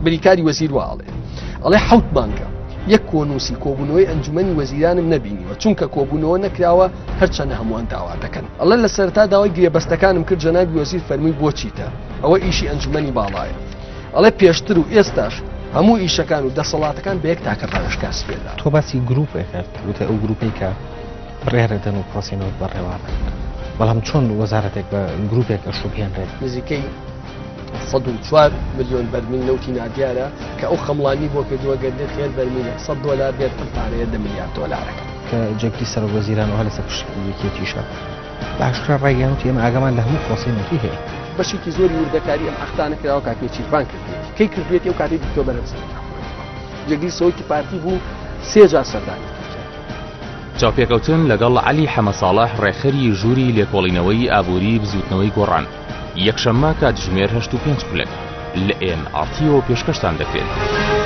بریکاری وەزیر وا ئەڵێ ئەڵێ حەوت مانگە یەک کۆنووسی کۆبوونەوەی ئەنجومەنی وەزیرانم نەبینیوە چونکە کۆبوونەوە نەکراوە هەرچەنە هەمووان داوا دەکەن ئەڵێ لە سەرتا داوای گرێبەستەکانم کرد جەنابی وەزیر فەرمووی بۆچیتە ئەوە ئیشی ئەنجومەنی باڵایە ئەڵێ پێشتر و ئێستاش هەموو ئیشەکان و دەسەڵاتەکان بە یەک تاکە ڕاوێژکار سپێردراون. تۆ باسی گروپێک کرد وتە ئەو گروپەی کە بڕیارەدەن و پرۆسەی نەوت بەڕێوابن بەڵام چۆن وەزارەتێک بە گروپێک ئەشوبهێنرێت؟ نزیکەی 104 ملیۆن بەرمیل نەوتی نادیارە کە ئەو خەمڵانی بۆ کردووە گەر نرخی هەر بەرمیلێک 100 دۆلار بێت ئەم پارەیە دە ملیار دۆلارەکە. کە جێگری سەرۆک وەزیران و هەر لەسەر پشکی یەکێتیشە بە ئاشکرا ڕایگەیاند وتی ئێمە ئاگامان لە هەموو پرۆسەی نەوتی هەیە. بەشێکی زۆری وردەکاری ئەم عەقدانە کراوە کاک نێچیرڤان کردوویەتی. کەی کردوویەتی ئەو کاتەی دکتۆر بەرهەم سەرۆکی حکومەت بووە. جێگری سەرۆکی پارتی بوو سێ جار سەردانی تورکیای کرد. چاوپێکەوتن لەگەڵ عەلی حەمەساڵح ڕێکخەری ژووری لێکۆڵینەوەی ئابووری بزووتنەوەی گۆڕان، یەکشەممە کاتژمێر هەشت و پێنج خولەک لە ئێن ئاڕ تیەوە پێشکەشتان دەکرێت.